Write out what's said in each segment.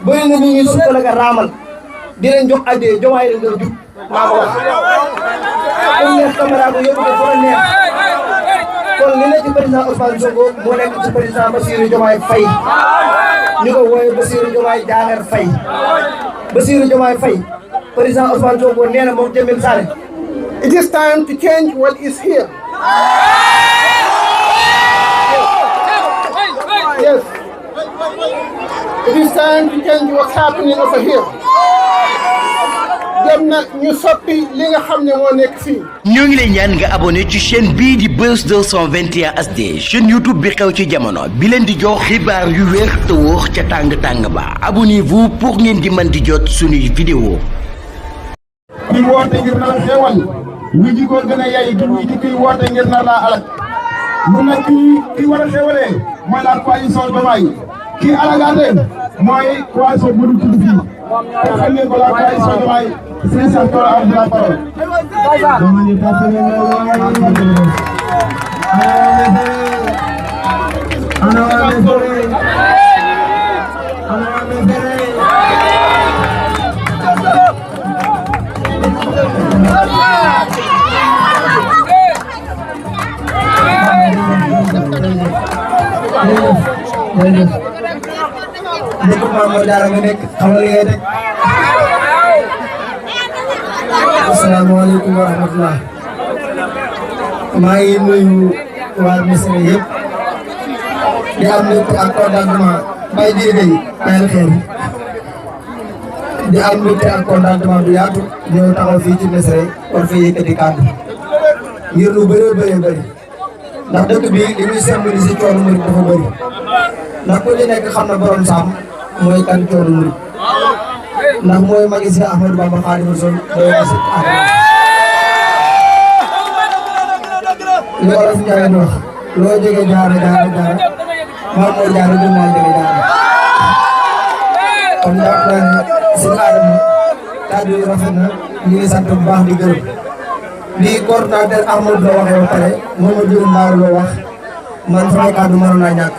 bëri na ñu sukkal ak raamal di leen jox addee jomaay leen doon jub maa ko wax comme neex caméra ko yóbbu ko fu la neex kon li nekk ci président Ousmane Sonko moo nekk ci président Bassirou Diomaye Faye ñu ko wooyee Bassirou Diomaye Diakhar Faye Bassirou Diomaye Faye président Ousmane Sonko nee na moom Jamil Sané it is time to change what is here. Yes. It is time to change what's happening over here. dem na ñu soppi li nga xam ne moo nekk fii. ñoo ngi lay ñaan nga abonné ci chaîne bii di Buzz 221 HD chaîne YouTube bi xew ci jamono bi leen di jox xibaar yu wér te wóor ca tàng ba abonnez-vous pour ngeen di mën di jot suñuy vidéo. kuy woote ngir nar a xewal ñu ji ko gën a yay du ñu ji kuy woote ngir nar laa alak mun na kii war a xewalee mooy la coalition Diomaye kii alagaate mooy coalition bu dul tudd fii te xam ngeen ko la coalition Diomaye c'est ça tool am de la parole. Assalamualaikum warahmatullah. Maa ngi nuyu waa Misra yëpp di am mbégte ak contentement bay jërëjëf bayal xeer di am mbégte ak contentement bu yaatu ñëw taxaw fii ci Misra war fi yëkkati kàddu ngir lu bëree bëri ndax dëkk bi li muy symboliser coonu murid dafa bëri ndax ku ci nekk xam na borom saam mooy kan coonu murid ndax mooy magi si Ahmadou Bamba Xaadimu Rasuul li Wolof Njaay di wax loo jege jaara maam mooy jaara du maa jege jaara kon jàpp naa ne si Adama kàddu yi rafet na ñu ngi sant bu baax di gërëm lii coordinateur Ahmadou la waxee ba pare moom a jur mbaaru loo wax man samay kàddu mënoon naa ñàkk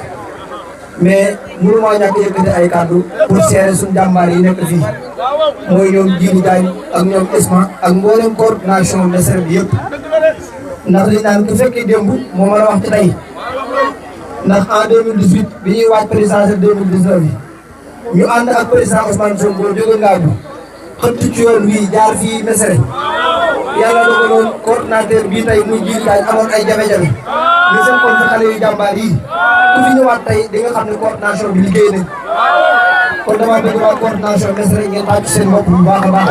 mais mënu maa ñàkk yëkkati ay kàddu pour seere suñu jàmbaar yi nekk fii mooy ñoom Jibi Jaañ ak ñoom Isma ak mboolem coordination Misra bi yëpp ndax li naan ku fekkee démb moo mën a wax ci tey ndax en 2018 bi ñuy waaj présidentielle 2019 yi ñu ànd ak président Ousmane Sonko jóge Ngaabu xëtt ci yoon wii jaar fii Misra yàlla dogaloon coordinateur bii tey muy Jibi Jaañ amoon ay jafe-jafe ñu fekkoon fi xale yu jàmbaar yi ku fi ñëwaat tey di nga xam ne coordination bi liggéey nañ kon dama bëgg waa coordination Misra ngeen tàcc seen bopp bu baax a baax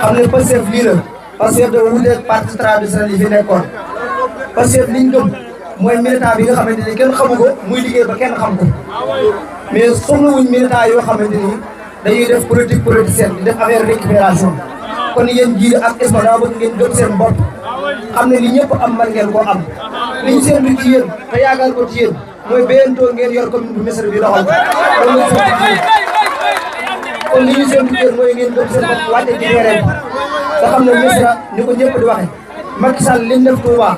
xam ne Pastef lii la Pastef dafa wuteeg parti traditionnel yi fi nekkoon Pastef liñ gëm mooy militant bi nga xamante ni kenn xamu ko muy liggéey ba kenn xam ko mais soxlawuñ militant yoo xamante ni dañuy def politique politicienne di def affaire récupération kon yéen Jibi ak Isma daa bëgg ngeen gëm seen bopp xam ne li ñëpp am man ngeen koo am liñ séentu ci yéen te yaakaar ko ci yéen mooy béyantoo ngeen yor commune bu Misra bi doxal kon li ñu séentu ci yéen mooy ngeen gëm seen bopp wàcce ci terrain bi nga xam ne Misra ni ko ñëpp di waxe Macky Sall liñ def Touba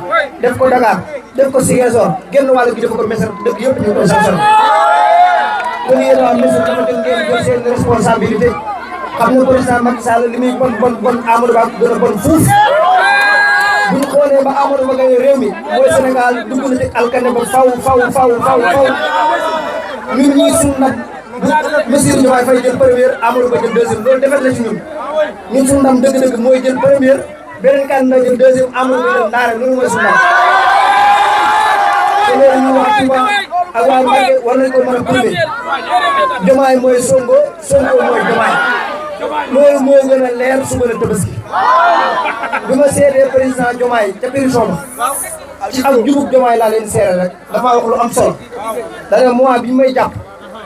def ko Dakar def ko Ziguinchor genn wàll gi def ko Misra dëkk yëpp ñu koy sanction kon yéen waa Misra dafa dem ngeen jël seen responsabilité xam ne président Macky Sall li muy bon Amadou Ba gën a bon fuuf bu ñu xoolee ba Amadou Ba gañe réew mi mooy Sénégal dugg na ci alkane ba faw ñun ñii suñu ndam Bassirou Diomaye Faye jël première Amadou Ba jël deuxième loolu defet la ci ñun suñu ndam dëgg-dëgg mooy jël première beneen candidat jël deuxième Amadou Ba jël ndaare loolu mooy suñu ndam te loolu ñu waa Touba ak waa Mbacké war nañ ko mën a prouver Diomaye mooy Sonko mooy Diomaye loolu moo gën a leer suba la Tabaski bi ma seetee président Diomaye ca prison ba ci ak jubug Diomaye laa leen seere rek dafa wax lu am solo dana mois bi may jàpp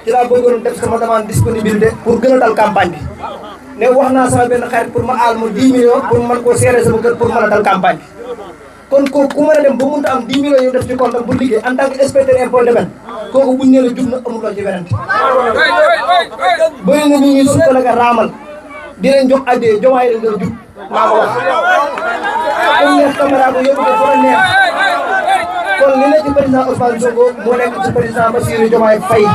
ci laa bëggoon def sama demande disponibilité pour gën a dal campagne bi ne wax naa sama benn xarit pour ma aal ma 10 millions pour mën koo seere sama kër pour mën a dal campagne bi kon kooku ku mën a dem ba mënut a am 10 millions yu def ci compte bu liggéey en tant que inspecteur impôt domaine kooku buñ ne la jub na amuloo ci werante bëri na ñu ñuy sukkal ak raamal di leen jox addee Diomaye leen doon jub maa ko wax comme neex caméra ko yóbbu ko fu la neex kon li nekk ci président Ousmane Sonko moo nekk ci président Bassirou Diomaye Faye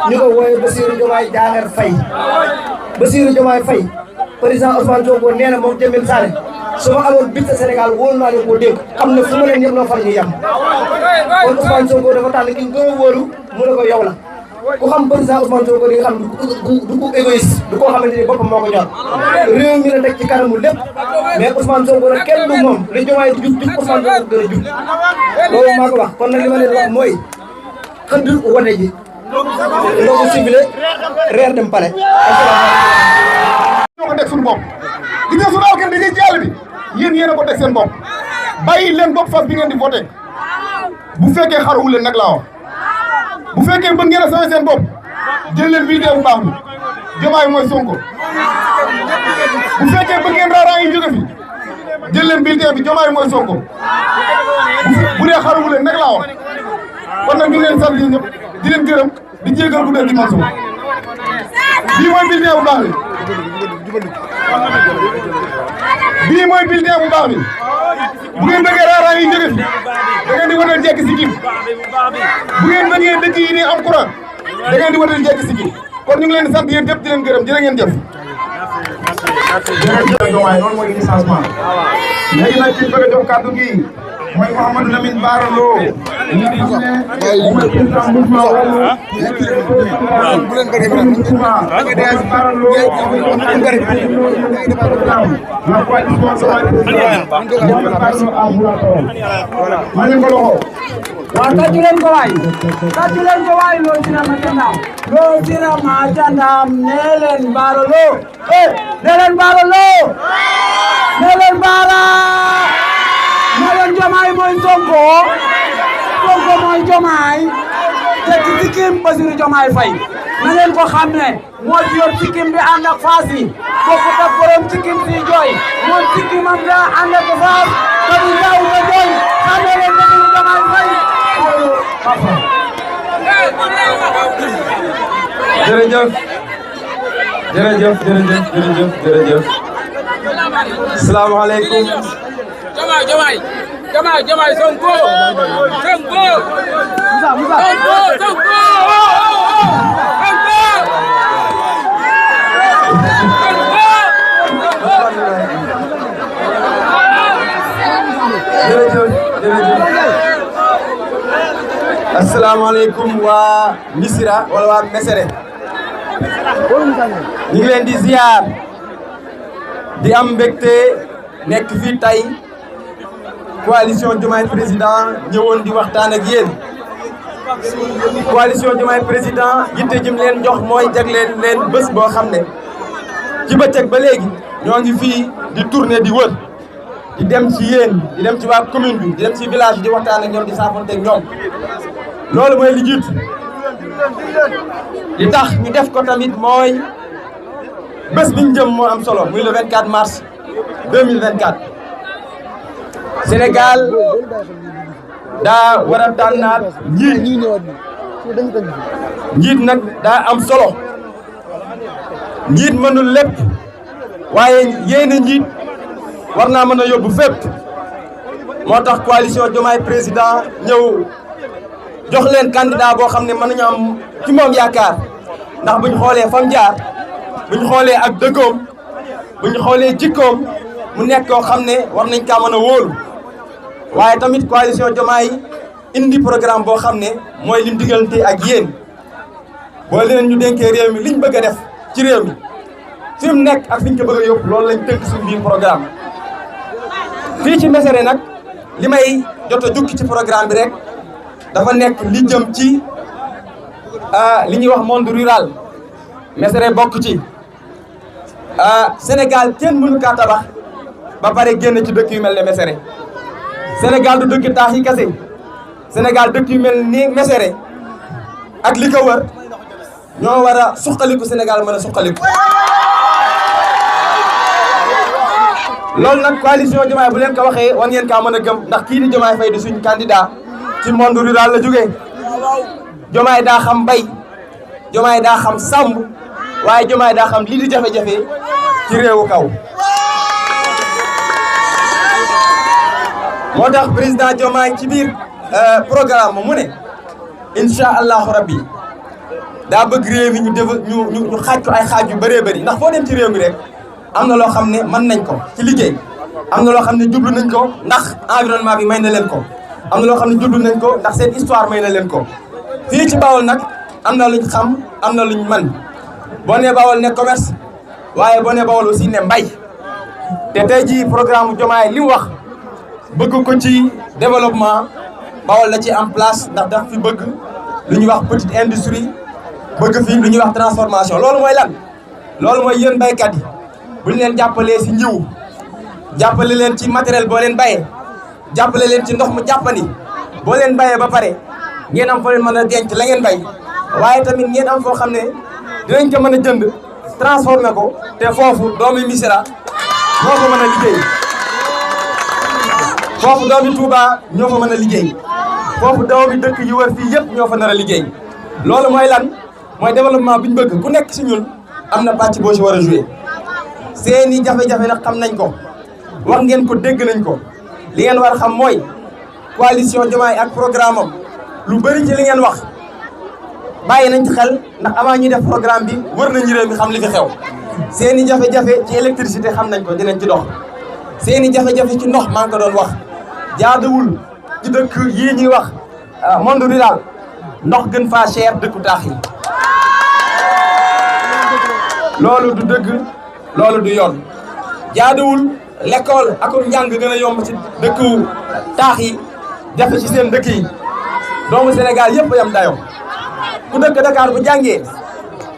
ñu ko wooyee Bassirou Diomaye Diakhar Faye Bassirou Diomaye Faye président Ousmane Sonko nee na moom Jamil Sané su ma amoon bit Sénégal wóolu naa leen koo dégg xam ne fu ma leen ñëpp noo far ñu yem kon Ousmane Sonko dafa tànn ki nga wóolu mu ne ko yow la ku xam président Ousmane Sonko di nga xam du ko égoïste du koo xamante ni boppam moo ko ñor réew mi la teg ci kanamu lépp mais Ousmane Sonko nag kenn du moom li Diomaye di jub Ousmane Sonko gën a jub loolu maa ko wax kon nag li ma leen wax mooy xëdd wane ji ndogu civilé reer dem pale ñoo ko teg suñu bopp gis nga suñu alkan dañuy ci àll bi yéen a ko teg seen bopp bàyyi leen bopp fas bi ngeen di voté bu fekkee xaruwul leen nag laa wax bu fekkee bëgg ngeen a sawee seen bopp jël leen vidéo bu baax bi Diomaye mooy Sonko bu fekkee bëgg ngeen raaraan yi jóge fi jël leen vidéo bi Diomaye mooy Sonko bu dee xaruwul leen nag laa wax kon nag ñu ngi leen sant yi ñëpp di leen gërëm di jégal bu dee di manso bii mooy vidéo bu baax bi bii mooy bulletin bu baax bi bu ngeen bëggee raaraan yi jóge fi da ngeen di watal jekk si kim bu ngeen bëggee dëkk yi ni am courant da ngeen di watal jekk si kim kon ñu ngi leen di sant yéen ñëpp di leen gërëm jërë ngeen jëf. jërëjëf Diomaye loolu mooy licenciement léegi nag ci bëgg a jox kàddu gi mooy Mouhamadou Lamine Bara Lo ñu ngi xam ne mooy président mouvement wàllu bu leen bëri Bara Lo la coalition ma leen ko loxo waaw tàccu leen ko waay loo sina ma jandam nee leen Bara Lo nee leen Bara Lo nee leen Bara nee leen Diomaye mooy Sonko Sonko mooy Diomaye te ci sikkim Bassirou Diomaye Faye na ngeen ko xam ne moo ci yor sikkim bi ànd ak faas yi bokkut ak borom sikkim si jooy moom sikkimam da ànd ak faas te du jaaw te jooy xam ne leen Bassirou Diomaye Faye jërëjëf salaamaaleykum Diomaye Sonko asalaamaaleykum waa Missirah wala waa Mesere ñu ngi leen di ziar di am mbégte nekk fii tey coalition Diomaye président ñëwoon di waxtaan ak yéen coalition Diomaye président yitte jëm leen jox mooy jagleel leen bés boo xam ne ci bëccëg ba léegi ñoo ngi fii di tourner di wër di dem ci yéen di dem ci waa commune bi di dem ci village di waxtaan ak ñoom di saafonte ak ñoom loolu mooy li jiitu li tax ñu def ko tamit mooy bés bi ñu jëm moo am solo muy le 24 mars 2024 Sénégal daa war a tànnaat njiit nag daa am solo njiit mënul lépp waaye yéen njiit war naa mën a yóbbu fépp moo tax coalition Diomaye président ñëw jox leen candidat boo xam ne mën nañu am ci moom yaakaar ndax buñ xoolee fam jaar buñ xoolee ak dëggoom buñ xoolee jikkoom mu nekk koo xam ne war nañ kaa mën a wóolu waaye tamit coalition Diomaye indi programme boo xam ne mooy lim diggante ak yéen boo leen ñu dénkee réew mi liñ bëgg a def ci réew mi fi mu nekk ak fiñ ko bëgg a yóbbu loolu lañ tënk suñu biir programme fii ci Mesere nag li may jot a jukki ci programme bi rek dafa nekk li jëm ci li ñuy wax monde rural Mesere bokk ci Sénégal kenn mënu kaa tabax ba pare génn ci dëkk yu mel ne Mesere Sénégal du dëkk taax yi kese Sénégal dëkk yu mel ni Mesere ak li ko wër ñoo war a suqaliku Sénégal mën a suqaliku loolu nag coalition Diomaye bu leen ko waxee war ngeen kaa mën a gëm ndax kii di Diomaye Faye di suñu candidat ci monde rural la jógee Diomaye daa xam mbay Diomaye daa xam sàmm waaye Diomaye daa xam lii di jafe-jafe ci réewu kaw moo tax président Diomaye ci biir programme mu ne incha allahu rabbi daa bëgg réew mi ñu xaaj ko ay xaaj yu bëree bëri ndax foo dem ci réew mi rek am na loo xam ne mën nañ ko ci liggéey am na loo xam ne jublu nañ ko ndax environnement bi may na leen ko am na loo xam ne jublu nañ ko ndax seen histoire may na leen ko fii ci Bawol nag am na luñ xam am na luñ mën boo nee Bawol ne commerce waaye boo nee Bawol aussi ne mbay te tey jii programme Diomaye li mu wax bëgg ko ci développement Bawol la ci am place ndax daf fi bëgg lu ñuy wax petite industrie bëgg fi lu ñuy wax transformation loolu mooy lan loolu mooy yéen baykat yi bu ñu leen jàppalee si njiw jàppale leen ci matériel boo leen bayee jàppale leen ci ndox mu jàppandi boo leen bayee ba pare ngeen am foo leen mën a denc la ngeen bay waaye tamit ngeen am foo xam ne dinañ ko mën a jënd transformé ko te foofu doomi Missirah ñoo fa mën a liggéey foofu doomi Touba ñoo fa mën a liggéey foofu doomi dëkk yu wër fii yëpp ñoo fa nar a liggéey loolu mooy lan mooy développement bi ñu bëgg ku nekk si ñun am na pàcc boo si war a joué seeni jafe-jafe nag xam nañ ko wax ngeen ko dégg nañ ko li ngeen war a xam mooy coalition Diomaye ak programme am lu bëri ci li ngeen wax bàyyi nañ ci xel ndax avant ñuy def programme bi wër nañu réew mi xam li fi xew seeni jafe-jafe ci électricité xam nañ ko dinañ ci dox seeni jafe-jafe ci ndox maa ngi ko doon wax jaaduwul ci dëkk yii ñuy wax monde rural ndox gën faa cher dëkku taax yi loolu du dëgg loolu du yoon jaaduwul l'école ak njàng gën a yomb ci dëkku taax yi jafe ci seen dëkk yi doomu Sénégal yëpp yam dayo ku dëkk Dakar bu jàngee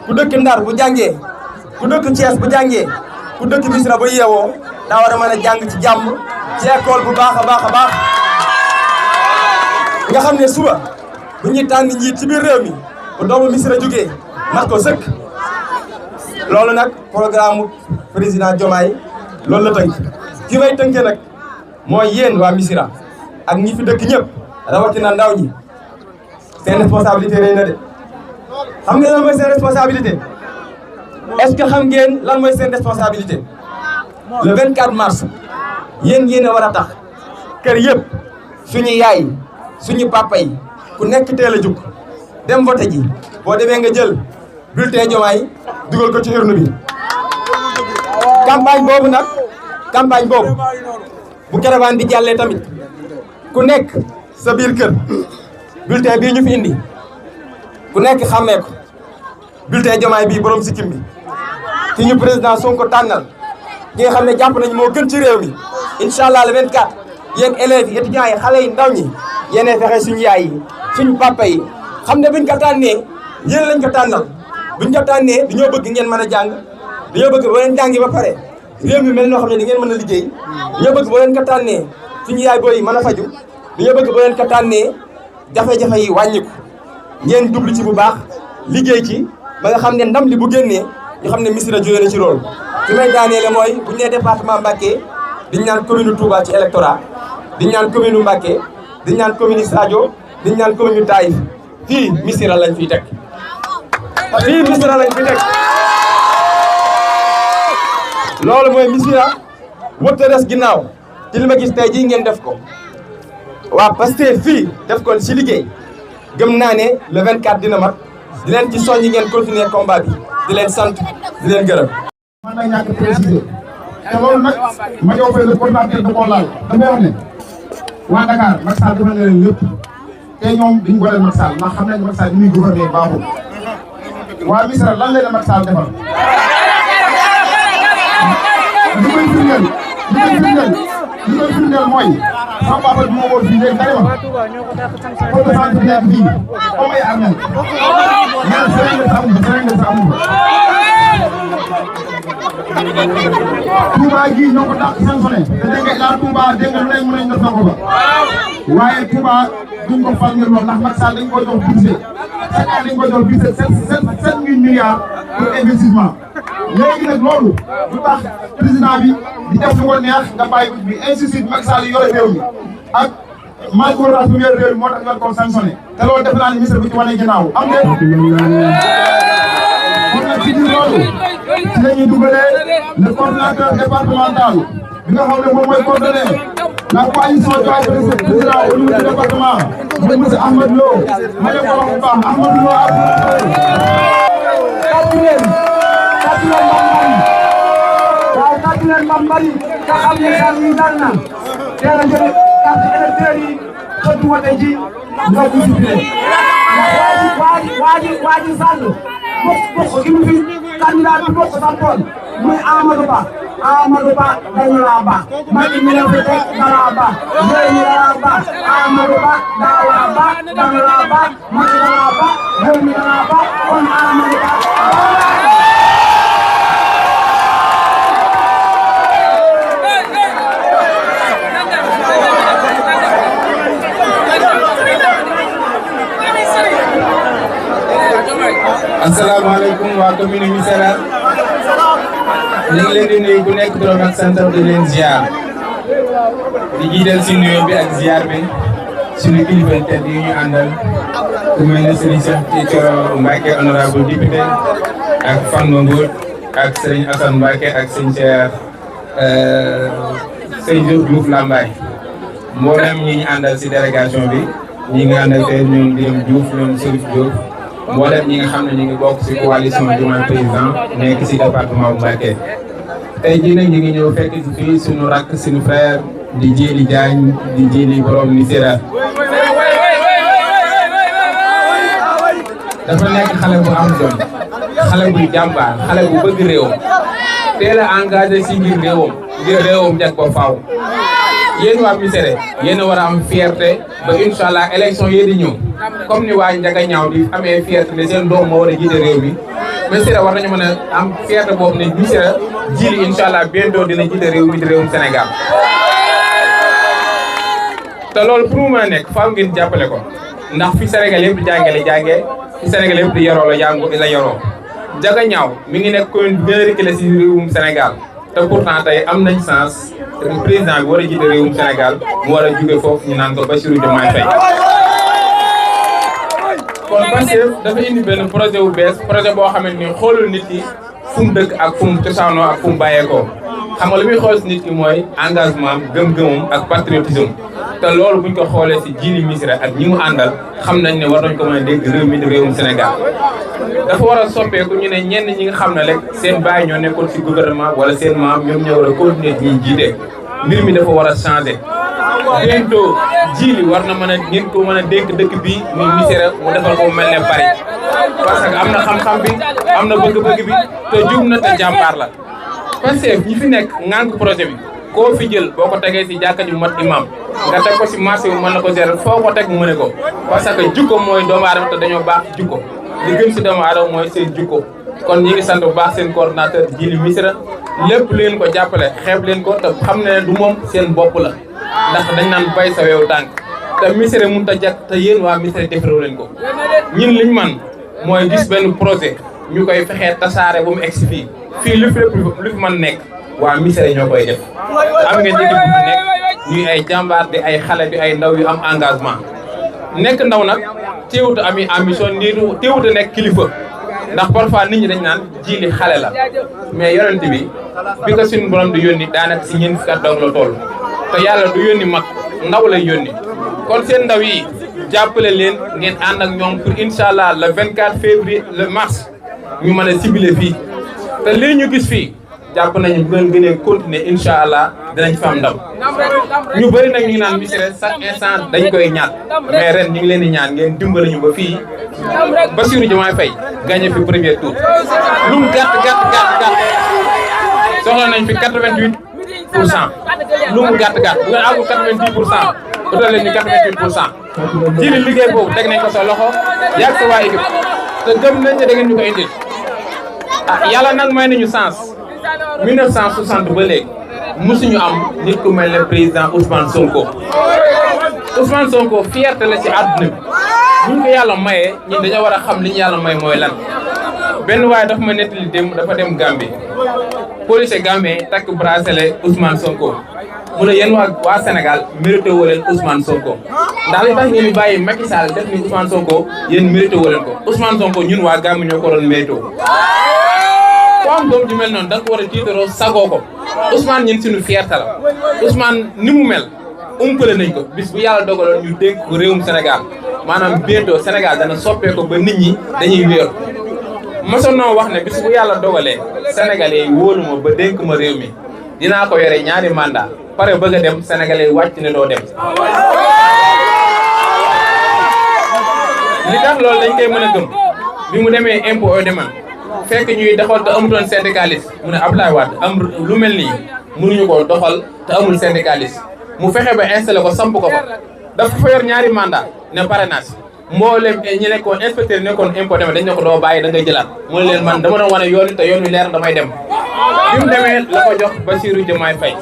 ku dëkk Ndar bu jàngee ku dëkk Thiès bu jàngee ku dëkk Missirah bu yeewoo daa war a mën a jàng ci jàmm ci école bu baax a baax a baax nga xam ne suba bu ñuy tànn njiit ci biir réew mi bu doomu Missirah jógee mat ko sëkk loolu nag programme président Diomaye loolu la tënk fi may tënkee nag mooy yéen waa Missirah ak ñi fi dëkk ñëpp rawatina ndaw ñi seen responsabilité rëy na de xam ngeen lan mooy seen responsabilité est-ce que xam ngeen lan mooy seen responsabilité le 24 mars yéen yéen a war a tax kër yëpp suñu yaay suñu papa yi ku nekk teel a jug dem voté ji boo demee nga jël bulletin Diomaye dugal ko ci urne bi campagne boobu nag campagne boobu bu caravane bi jàllee tamit ku nekk sa biir kër bulletin bii ñu fi indi ku nekk xàmmee ko bulletin Diomaye bii borom sikkim bi ki ñu président Sonko tànnal ki nga xam ne jàpp nañ moo gën ci réew mi incha allah le 24 yéen élèves yi étudiants yi xale yi ndaw ñi yéenay fexe suñu yaay yi suñu papa yi xam ne buñ ko tànnee yéen lañ ko tànnal buñ ko tànnee dañoo bëgg ngeen mën a jàng dañoo bëgg boo leen jàngi ba pare réew mi mel noo xam ne di ngeen mën a liggéey dañoo bëgg boo leen ko tànnee suñu yaay booy yi mën a faju dañoo bëgg boo leen ko tànnee jafe-jafe yi wàññiku ngeen jublu ci bu baax liggéey ci ba nga xam ne ndam li bu génnee ñu xam ne Missirah jógee na ci loolu fi may daaneele mooy bu ñu nee département Mbacké diñ naan commune Touba ci électorat diñ naan commune Mbacké diñ naan commune Sadio diñ naan commune Taïf fii Missirah lañ fiy teg fii Missirah lañ fiy teg loolu mooy Missirah wëtta des ginnaaw ci li ma gis tey jii ngeen def ko waa Pastef fii def ko ci liggéey gëm naa ne le 24 dina mat di leen ci soññi ngeen continuer combat bi di leen sant di leen gërëm. man nag ñàkk préciser te loolu nag ma ñëw fay le coordinateur da koo laal damay wax ne waa Dakar Macky Sall defal na leen lépp te ñoom duñ booleel Macky Sall ndax xam nañ ne Macky Sall ni muy gouverner baaxul waa Missirah lan leen Macky Sall defal li koy firndeel mooy sama papa bi moo wóor fii léegi dara ma pour que sant nekk fii comme ay armel ñaan serigne sa amul Touba gi ñoo ko dàq sanctionné te dégg nga la Touba dégg nga lu lay mën a ñu def ko ba waaye Touba duñ ko fal ngir loolu ndax Macky Sall dañ koy jox budget chaque année dañ koy jox budget 7 milliards pour investissement léegi nag loolu lu tax président bi di def lu ko neex nga bàyyi ko bi insiste Macky Sall yore réew mi ak mal gouvernance bu yore réew mi moo tax nga ko sanctionné te loolu def naa ne ministre bu ci wane ginnaaw am de kon nag ci biir loolu ci la ñuy dugalee le coordinateur départemental bi nga xam ne moom mooy coordonné la coalition Diomaye président au niveau du département mooy monsieur Ahmadou Lo ma ne ko wax bu baax Ahmadou Lo tàccu leen Bambara nga xam ne xel yi dal na teel a jël carte électeur yi xëtu wote ji nga discipliné waa ji Sall bokk gi mu fi candidat bi bokk sampoon muy Amadou Ba dañu laa ba Macky mi la fi teg dalaa ba yooyu ñu dalaa ba Amadou Ba dalaa ba dañu laa ba Macky dalaa ba yooyu ñu dalaa ba kon Amadou Ba asalaamaaleykum waa commune Missirah ñu ngi leen di nuyu ku nekk turam ak santam di leen ziar di jiital si nuyoo bi ak ziar bi suñu kilifa tedd yi ñu àndal ku mel ne Serigne Cheikh Thioro Mbacké honorable député ak Fango Ngout ak Serigne Assane Mbacké ak Serigne Cheikh Serigne Diouf Lambaye mboolem ñi ñu àndal si délégation bi ñi ngi àndal tey ñoom Diem Diouf ñoom Serif Diouf mboolem ñi nga xam ne ñu ngi bokk ci coalition Diomaye président nekk ci département bu Mbacké tey jii nag ñu ngi ñëw fekk ci fii suñu rakk suñu frère di Djily Diagne di Djily borom Missirah dafa nekk xale bu am jom xale bu jàmbaar xale bu bëgg réewam teel a engagé ci ngir réewam ngir réewam jag ba faaw yéen waa Missirah yéen a war a am fierté ba incha allah élection yee di ñëw comme ni waa Ndiaga ñaaw di amee fierté ne seen doom moo war a jiite réew mi Missirah war nañu mën a am fierté boobu ne Missirah Djily incha allah bientôt dina jiite réew mi di réewum Sénégal te loolu pour mu mën a nekk faaw ngeen jàppale ko ndax fi Sénégal yëpp di jàngee fi Sénégal yëpp di yaroo la yaroo Ndiaga ñaaw mi ngi nekk commune bi gën a reculé si réewum Sénégal te pourtant tey am nañ chance président bi war a jiite réewum Sénégal mu war a jóge foofu ñu naan ko Bassirou Diomaye Faye kon Pastef dafa indi benn projet bu bees projet boo xamante ni xoolul nit ki fu mu dëkk ak fu mu cosaanoo ak fu mu bàyyeekoo xam nga lu muy xool si nit ki mooy engagement am gëm-gëmam ak patriotisme te loolu buñ ko xoolee si Djily Missirah ak ñi mu àndal xam nañ ne war nañ ko mën a dégg réew mi di réewum Sénégal dafa war a soppeeku ñu ne ñenn ñi nga xam ne rek seen baay ñoo nekkoon si gouvernement wala seen maam ñoom ñoo war a continuer ñuy jiite mbir mi dafa war a changer bientôt Djily war na mën a ngeen ko mën a dénk dëkk bii muy Missirah mu defal ko mel ne Paris parce que am na xam-xam bi am na bëgg-bëgg bi te jub na te jàmbaar la parce que ñi fi nekk ngànk projet bi koo fi jël boo ko tegee si jàkka ji mat imam nga teg ko si marché bi mën na ko gérer foo ko teg mu mëne ko parce que jukko mooy doomu aadama te dañoo baax jukko li gën si doomu aadama mooy seen jukko kon ñi ngi sant bu baax seen coordonnateur Djily Missirah lépp leen ko jàppale xeeb leen ko te xam ne du moom seen bopp la ndax dañ naan bay sa weewu tànk te Missirah mënut a jag te yéen waa Missirah defaroo leen ko ñun liñ man mooy gis benn projet ñu koy fexee tasaare ba mu egsi fii lu fi mën nekk waa Missirah ñoo koy def am ngeen équipe bu fi nekk ñuy ay jàmbaar di ay xale di ay ndaw yu am engagement nekk ndaw nag teewut a ami ambition nii teewut a nekk kilifa ndax parfois nit ñi dañ naan Djily xale la mais yonent bi ko suñu borom di yónni daanaka si ñeent fukki at dong la toll te yàlla du yónni mag ndaw lay yónni kon seen ndaw yi jàppale leen ngeen ànd ak ñoom pour incha allah le 24 février le mars ñu mën a ciblé fii te lii ñu gis fii jàpp nañu bu ngeen gënee continuer incha allah dinañ fa am ndam ñu bëri nag ñu ngi naan Missirah chaque instant dañ koy ñaan mais ren ñu ngi leen di ñaan ngeen dimbali ñu ba fii Bassirou Diomaye Faye gagné fi premier tour lu mu gàtt soxla nañ fi 88%. lu mu gàtt bu ngeen àggul 90%. utal leen ñu 88%. Djily liggéey boobu teg nañ ko sa loxo yàgg sa waa équipe te gëm nañ ne da ngeen ñu ko indil yàlla nag may nañu sens 1960 ba léegi musuñu am nit ku mel ne président Ousmane Sonko fierté la ci àdduna bi ñu ko yàlla mayee ñun dañoo war a xam li ñu yàlla may mooy lan benn waaye dafa ma nettali dafa dem Gambie police Gambie takk bracelet Ousmane Sonko mu ne yéen waa Sénégal mérité woo leen Ousmane Sonko ndax li tax ngeen di bàyyi Macky Sall def ni Ousmane Sonko yéen mérité woo leen ko Ousmane Sonko ñun waa Gambie ñoo ko doon mérité ku am doom ju mel noonu da nga ko war a tiitaroo sagoo ko Ousmane ñun suñu fierté la Ousmane ni mu mel umpale nañ ko bis bu yàlla dogaloon ñu dénk ko réewum Sénégal maanaam bientôt Sénégal dana soppee ko ba nit ñi dañuy wéeru mosoon noo wax ne bis bu yàlla dogalee sénégalais yi wóolu ma ba dénk ma réew mi dinaa ko yore ñaari mandat pare bëgg a dem sénégalais yi wàcc ne doo dem li tax loolu dañ koy mën a gëm bi mu demee impôt au domaine fekk ñuy doxal te amutoon syndicaliste mu ne Abdoulaye Wade am lu mel nii mënuñu ko doxal te amul syndicaliste mu fexe ba installé ko samp ko fa dafa fa yor ñaari mandat ne parrainage mboolem ñi nekkoon inspecteur yi nekkoon impôt domaine dañ ne ko doo bàyyi da ngay jëlaat mu ne leen man dama doon wane yoon wi te yoon wi leer damay dem bi mu demee la ko jox Bassirou Diomaye Faye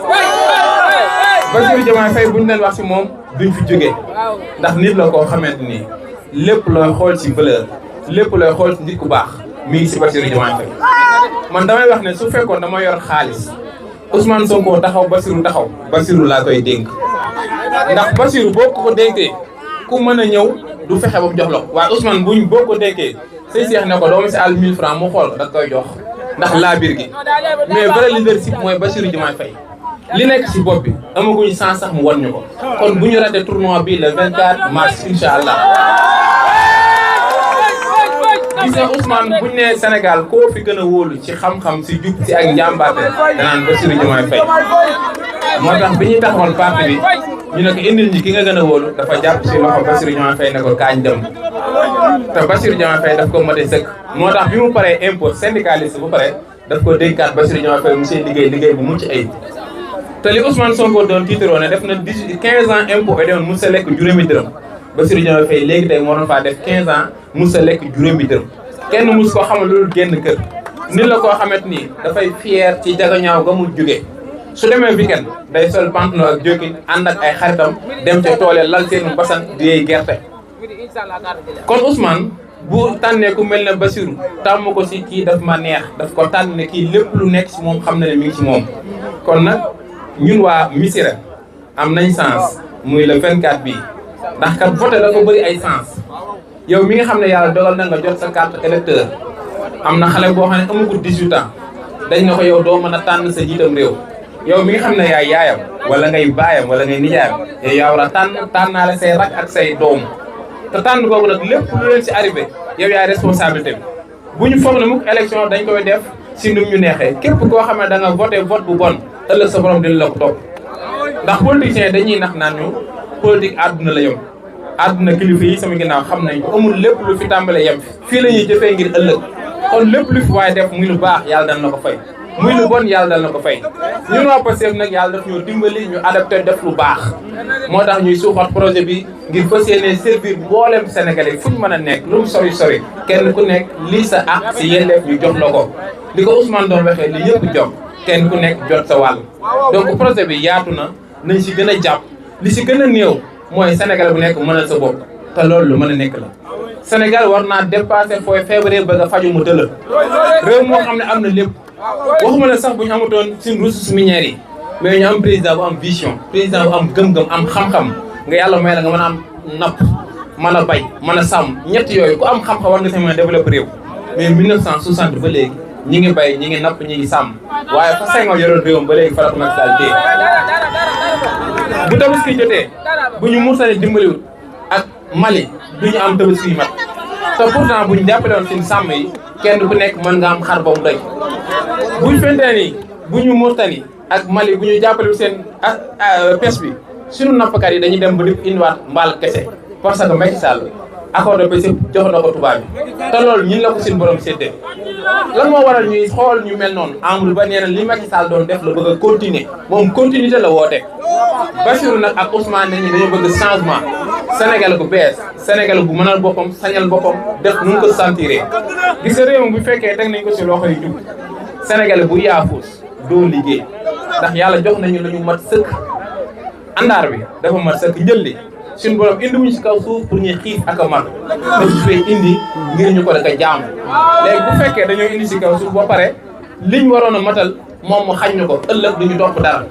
Bassirou Diomaye Faye bu ñu leen wax si moom duñ fi jógee ndax nit la koo xamante ni lépp looy xool si valeur lépp looy xool si nit ku baax mi ngi si Bassirou Diomaye Faye man damay wax ne su fekkoon dama yor xaalis Ousmane Sonko taxaw Bassirou taxaw Bassirou laa koy dénk ndax Bassirou boo ko dénkee ku mën a ñëw du fexe ba mu jox la ko waaye Ousmane buñ boo ko dénkee say seex ne ko doo ma si àll 1000 francs mu xool da koy jox ndax laa biir gi mais vrai leadership mooy Bassirou Diomaye Faye li nekk si bopp bi amaguñu sans sax mu wan ñu ko kon bu ñu raté tournoi bi le 24 mars incha allah. gis nga Ousmane buñ ne Sénégal koo fi gën a wóolu ci xam-xam si jub si ak njàmbaate danaan Bassirou Diomaye Faye moo tax bi ñuy taxawal parti bi ñu ne ko indil ñi ki nga gën a wóolu dafa jàpp si loxo Bassirou Diomaye Faye ne ko kaañ dem te Bassirou Diomaye Faye daf ko mate sëkk moo tax bi mu paree impôt syndicaliste bu pare daf ko dénkaat Bassirou Diomaye Faye mu seen liggéey bu mucc ayib te li Ousmane Sonko doon tiitaroo ne def na 15 ans impôt et doon mu sa lekk juróomi dërëm Bassirou Diomaye Faye léegi tey moo doon faa def 15 ans mu sa lekk juróomi dërëm kenn mus koo xamal loolu génn kër nit la koo xamante ni dafay fier ci jagañaaw ga mu jóge su demee weekend day sol pantalon ak jokki ànd ak ay xaritam dem ca toole lal seenu basan di yey gerte kon Ousmane bu tànnee ku mel ne Bassirou tàmm ko si kii daf ma neex daf ko tànn ne kii lépp lu nekk si moom xam na ne mi ngi si moom kon nag ñun waa Missirah am nañ sens muy le 24 bii ndax kat voté dafa bëri ay sens yow mi nga xam ne yàlla dogal na nga jot sa carte électeur am na xale boo xam ne amagul 18 ans dañ na ko yow doo mën a tànn sa jiitam réew yow mi nga xam ne yaay yaayam wala ngay baayam wala ngay nijaayam yow yaa war a tànnaale say rak ak say doom te tànn googu nag lépp lu leen si arrivé yow yaay responsabilité bi bu ñu foog ne mukk élection dañ koy def si num ñu neexee képp koo xam ne da nga voté vote bu bon ëllëg sa borom dina la ko topp ndax politiciens dañuy nax naan ñu politique àdduna la yem àdduna kilifa yi sama ginnaaw xam nañ ko amul lépp lu fi tàmbale yem fii la ñuy jëfee ngir ëllëg kon lépp lu fi waaye def muy lu baax yàlla dal na ko fay muy lu bon yàlla dal na ko fay ñun waa Pastef nag yàlla daf ñoo dimbali ñu adapté def lu baax moo tax ñuy suuxat projet bi ngir fas yéene servir mboolem Sénégalais fu ñu mën a nekk lu mu sori sori kenn ku nekk lii sa ak si yelleef ñu jox la ko li ko Ousmane doon waxee li yëpp jox kenn ku nekk jot sa wàll donc projet bi yaatu na nañ si gën a jàpp li si gën a néew mooy Sénégal bu nekk mënal sa bopp te loolu lu mën a nekk la Sénégal war naa dépassé fooy feebaree bëgg a faju mu tëla réew moo xam ne am na lépp waxuma la sax bu ñu amatoon suñu ressources minières yi mais ñu am président bu am vision président bu am gëm-gëm am xam-xam nga yàlla may la nga mën a am napp mën a bay mën a sàmm ñett yooyu ku am xam-xam war nga see mën a développé réew mais 1960 ba léegi ñi ngi bay ñi ngi napp ñi ngi sàmm waaye fa Senghor yoroon réewam ba léegi fa la ko Macky Sall téye bu tabaski jotee bu ñu Mauritanie dimbaliwul ak Mali du ñu am tabaski yu mat te pourtant bu ñu jàppale woon seen sàmm yi kenn ku nekk mën nga am xar ba mu doy bu ñu fentee nii bu ñu Mauritanie ak Mali bu ñu jàppalewul seen pêche bi suñu nappkat yi dañuy dem ba di indiwaat mbaal kese parce que Macky Sall accord de pêche jox na ko tubaab bi te loolu ñun la ko seen borom séddee lan moo waral ñuy xool ñu mel noonu Amadou Ba nee na li Macky Sall doon def la bëgg a continuer moom continuité la woote Bassirou nag ak Ousmane ne ñi dañoo bëgg changement Sénégal bu bees Sénégal bu mënal boppam sañal boppam def nu ko sentiree gis nga réew mi bu fekkee teg nañ ko si loxo yu jub Sénégal bu yaafuus doo liggéey ndax yàlla jox nañu lu ñu mat sëkk àndaar bi dafa mat sëkk njëlli suñu borom indi wuñu si kaw suuf pour ñuy xiif ak a mar dañu fay indi ngir ñu ko daka jaam léegi bu fekkee dañoo indi si kaw suuf ba pare liñ waroon a matal moom mu xañ ñu ko ëllëg duñu topp dara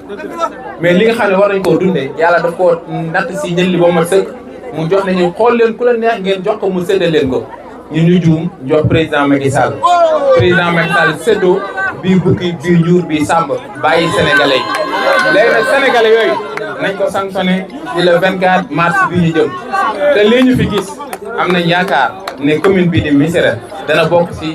mais li nga xam ne war nañ koo dundee yàlla daf koo natt si njëlli ba mat sëkk mu jox nañu xool leen ku la neex ngeen jox ko mu séddale leen ko ñun ñu juum jox président Macky Sall séddoo bii bukki bii ñuur bii sàmb bàyyi sénégalais yi léegi nag sénégalais yooyu nañ ko sanctionné ci le 24 mars bii ñu jëm te lii ñu fi gis am nañ yaakaar ne commune bi di Missirah dana bokk ci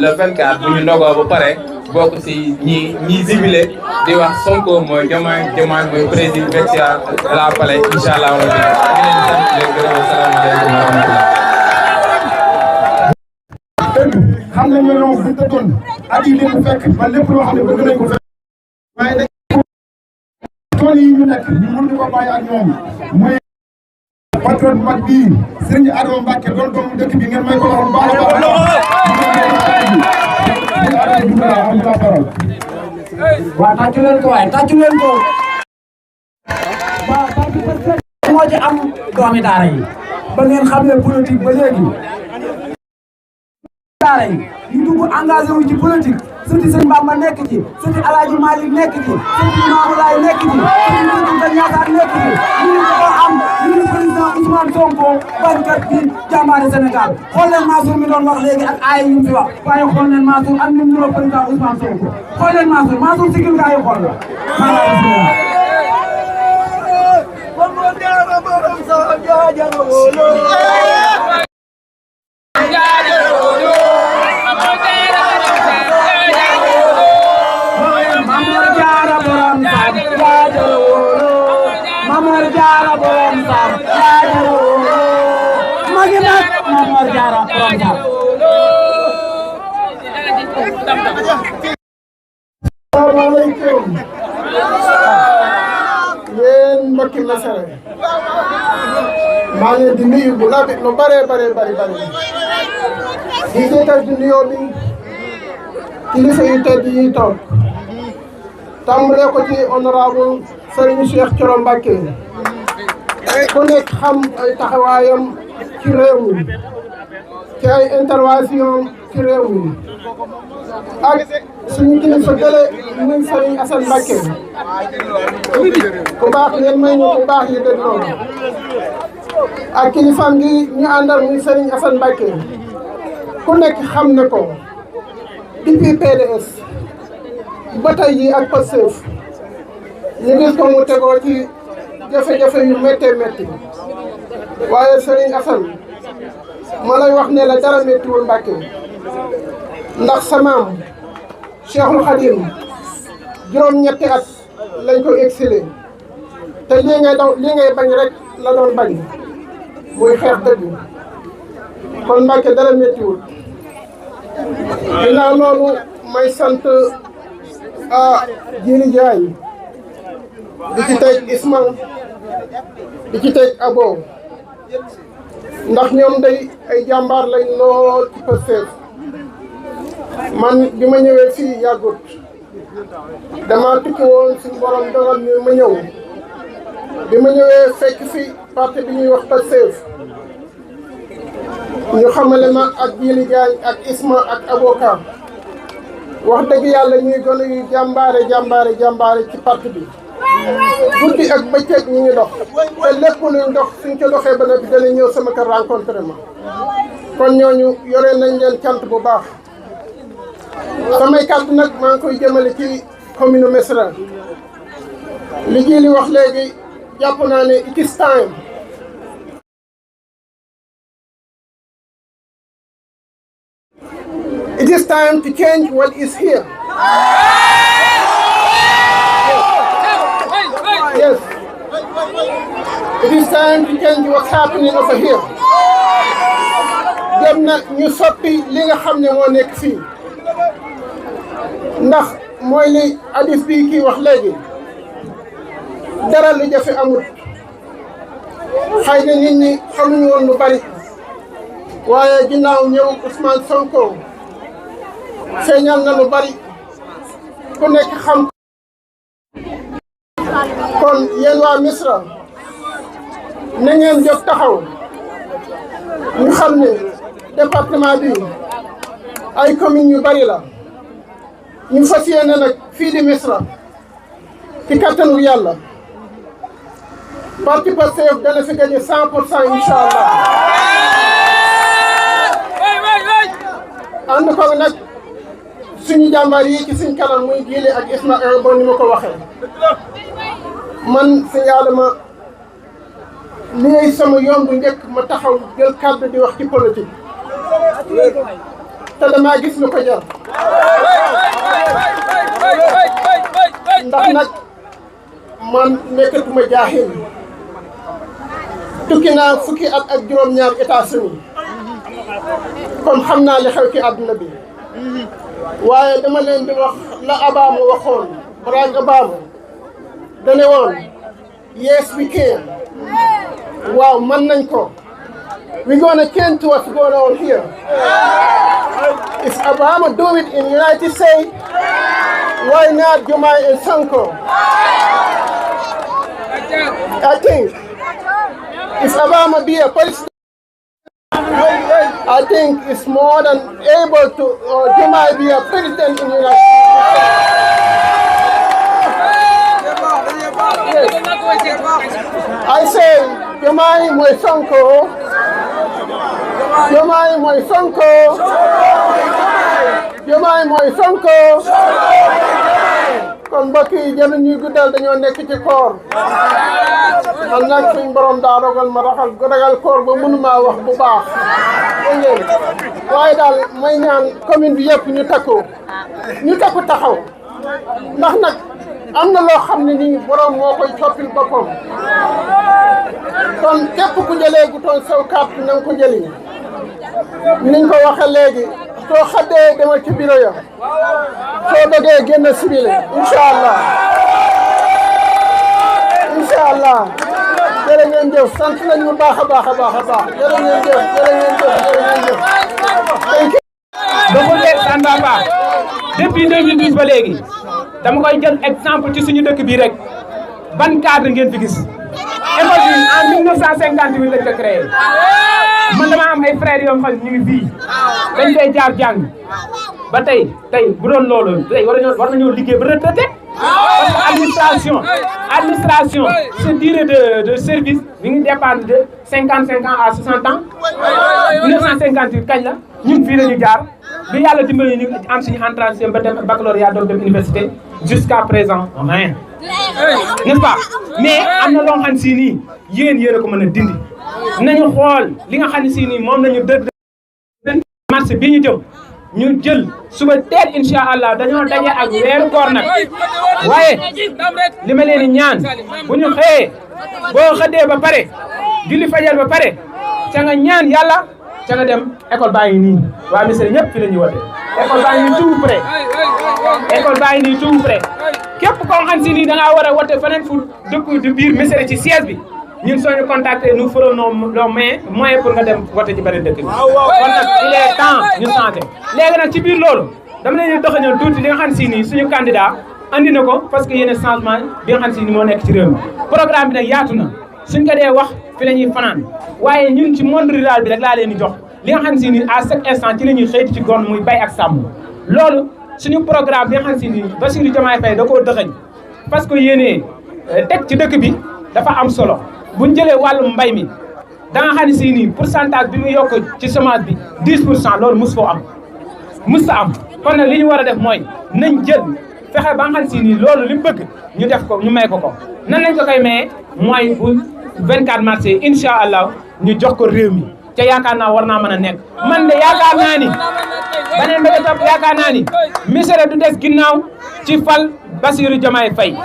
le 24 bu ñu ndogoo ba pare bokk ci ñi zibilé di wax Sonko mooy Diomaye mooy président vecteur de la palais incha allah rabbi ñu leen sant leen gërëm asalaamaaleykum wa rahmatullah. xam nañ ne ñoom bu tëddoon at yi leen fekk ba lépp loo xam ne bëgg nañ ko fekk waaye dañ tool yi ñu nekk ñu mënuñu ko bàyyi ak ñoom muy patriote mag bii Serigne Adama Mbacké doon doomu dëkk bi ngeen may ko wax bu baax a baax. waaw tàccu leen ko waaye tàccu leen ko. waaw parti Pastef moo ci am doomi daara yi ba ngeen xam ne politique ba léegi. daara yi ñu dugg engagé wu ci politique sëti sëñ Bamba nekk ci sëti Alaaji Malick nekk ci sëti Imaamu Laay nekk ci sëti Sëriñ Ñaasaan nekk ci ñu ko am ñu président Ousmane Sonko bañkat bi jàmbaari Sénégal xool leen Mansour mi doon wax léegi ak ay yu mu fi wax waaye xool leen Mansour am ñu nuroo président Ousmane Sonko xool leen Mansour sigil gaa yi xool la asalaamaaleykum yéen mbokki Missirah maa ngi leen di nuyu bu la lu bare di jiital di nuyoo bi kilifa yu tedd yi toog tàmbalee ko ci honorable Serigne Cheikh Thioro Mbacké ku nekk xam ay taxawaayam ci réew mi ci ay intervention ci réew mi ak suñu kilifa gële muy Serigne Assane Mbacké ku baax ngeen may ñu ku baax yi dëgg loolu ak kilifaam gi ñu àndal muy Serigne Assane Mbacké ku nekk xam ne ko depuis PDS ba tey jii ak Pastef ñu gis ko mu tegoo ci jafe-jafe yu méttee métti waaye Serigne Assane ma lay wax ne la dara méttiwul Mbacké ndax sa maam Cheikhul Khadim juróom-ñetti at lañ ko exilé te lii ngay bañ rek la doon bañ muy xeex dëgg kon Mbacké dara méttiwul ginnaaw loolu may sant Jili Ndiaye di ci teg Isma di ci teg Abo ndax ñoom day ay jàmbaar lañ lool ci Pastef man bi ma ñëwee fii yàggut dama tukki woon suñu borom dogal ni ma ñëw bi ma ñëwee fekk fi parti bi ñuy wax Pastef ñu xamale ma ak Jili Ndiaye ak Isma ak avocat wax dëgg yàlla ñuy gën a jàmbaare ci parti bi guddi ak bëccëg ñu ngi dox te lépp luñ dox suñ ko doxee ba noppi dana ñëw sama kër rencontré ma kon ñooñu yore nañ leen cant bu baax samay kàddu nag maa ngi koy jëmale ci commune Missirah li ji li wax léegi jàpp naa ne it is time to change what is here. Yes. It is time to change what's happening over here. Dem na ñu soppi li nga xam ne moo nekk fii ndax mooy li hadis bi kii wax léegi dara lu jafe amul xëy na nit ñi xamuñu woon lu bari waaye ginnaaw ñëw Ousmane Sonko feeñal na lu bari ku nekk xam kon yéen waa Missirah na ngeen jóg taxaw ñu xam ne département bi ay communes yu bari la ñu fas yéene nag fii di Missirah ci kattanu yàlla parti Pastef dana fi gagné 100% incha allah ànd ko nag suñu suñu jàmbaar yi ci suñ kanam muy Juillet ak Ismaël bon ni ma ko waxee man si Adama lii sama yoon bu njëkk ma taxaw jël kàddu di wax ci politique te damaa gis lu ko jar ndax nag man nekkatuma jaaxil tukki naa fukki at ak juróom-ñaar États-Unis kon xam naa li xew ci àdduna bi waaye dama leen di wax la Obama waxoon Barack Obama dane woon yes we can waaw mën nañ ko we gonna change what's going on here if Obama do it in United States why not Diomaye and Sonko I think if Obama be a president I think it's more than able to Diomaye be a president in the United States. I say Diomaye mooy Sonko. Diomaye mooy Sonko. Diomaye mooy Sonko. kon mbokk yi jënd ñuy guddal dañoo nekk ci koor man nag suñ borom daa dogal ma ragal koor ba mënumaa wax bu baax dégg ngeen waaye daal may ñaan commune bi yëpp ñu takku taxaw ndax nag am na loo xam ne nii borom moo koy coppil boppam kon képp ku jëlee gu toon saw carte na nga ko jëli niñ ko waxee léegi soo xaddee demal ci bureau ya soo dogee génn civile incha allah jërë ngeen jëf sant nañu bu baax a baax jërë ngeen jëf Samba Ba depuis 2012 ba léegi dama koy jël exemple ci suñu dëkk bii rek ban cadre ngeen fi gis école bi en 1958 lañ ko créé man dama am ay frères yoo xam ñu ngi fii dañ fay jaar jàng ba tey bu doon loolu tey war nañoo liggéey ba retraité parce que administration sa durée de service mi ngi dépendre de 55 ans à 60 ans 1958 kañ la ñun fii la ñu jaar bi yàlla dimbali ñu am suñu entrée ba dem baccalauréat doon dem université jusqu'à présent rien n'est-ce pas mais am na loo xam si nii yéen a ko mën a dindi nañu xool li nga xam ne si nii moom nañu dëgg marché bi ñu jëm ñu jël suba teel incha allah dañoo daje ak weeru koor nag waaye li ma leen di ñaan bu ñu xëyee boo xëddee ba pare julli fajal ba pare ca nga ñaan yàlla ca nga dem école baa ngi nii waa Missirah ñëpp fi la ñuy wote école baa ngi nii tout près école baa ngi nii tout près képp koo xam si nii da ngaa war a wote feneen fu dëkk du biir Missirah ci siège bi ñun soo ñu contacter nous ferons nos moyens pour nga dem voter ci beneen dëkk bi kon nag il est temps ñu changé léegi nag ci biir loolu dama leen di doxañal tuuti li nga xam si nii suñu candidat andi na ko parce que yéen changement bi nga xam si ni moo nekk ci réew mi programme bi nag yaatu na suñ ko dee wax fi la ñuy fanaan waaye ñun ci monde rural bi rek laa leen di jox li nga xam si ni à chaque instant ci la ñuy xëyti ci gon muy bay ak sàmm loolu suñu programme bi nga xam si ni Bassirou Diomaye Faye da koo dëxañ parce que yéenee teg ci dëkk bi dafa am solo buñ jëlee wàllum mbay mi da nga xam ne si nii pourcentage bi mu yokk ci semence bi 10% loolu mus foo am mus sa am kon nag li ñu war a def mooy nañ jël fexe ba nga xam si nii loolu li mu bëgg ñu def ko ñu may ko nan lañ ko koy maye mooy bu 24 mars incha allah ñu jox ko réew mi te yaakaar naa war naa mën a nekk man de yaakaar naa ni beneen ba topp yaakaar naa ni Missirah du des ginnaaw ci fal Bassirou Diomaye Faye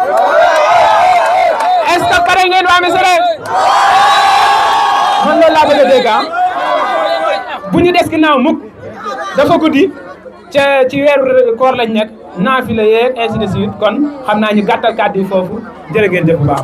est-ce que pare ngeen waa Missirah man loolu laa bëgg a dégg bu ñu des ginnaaw mukk dafa guddi ci weeru koor lañ nekk naafila yeeg ainsi de suite kon xam naa ñu gàttal kàddu yi foofu jërë ngeen jëf bu baax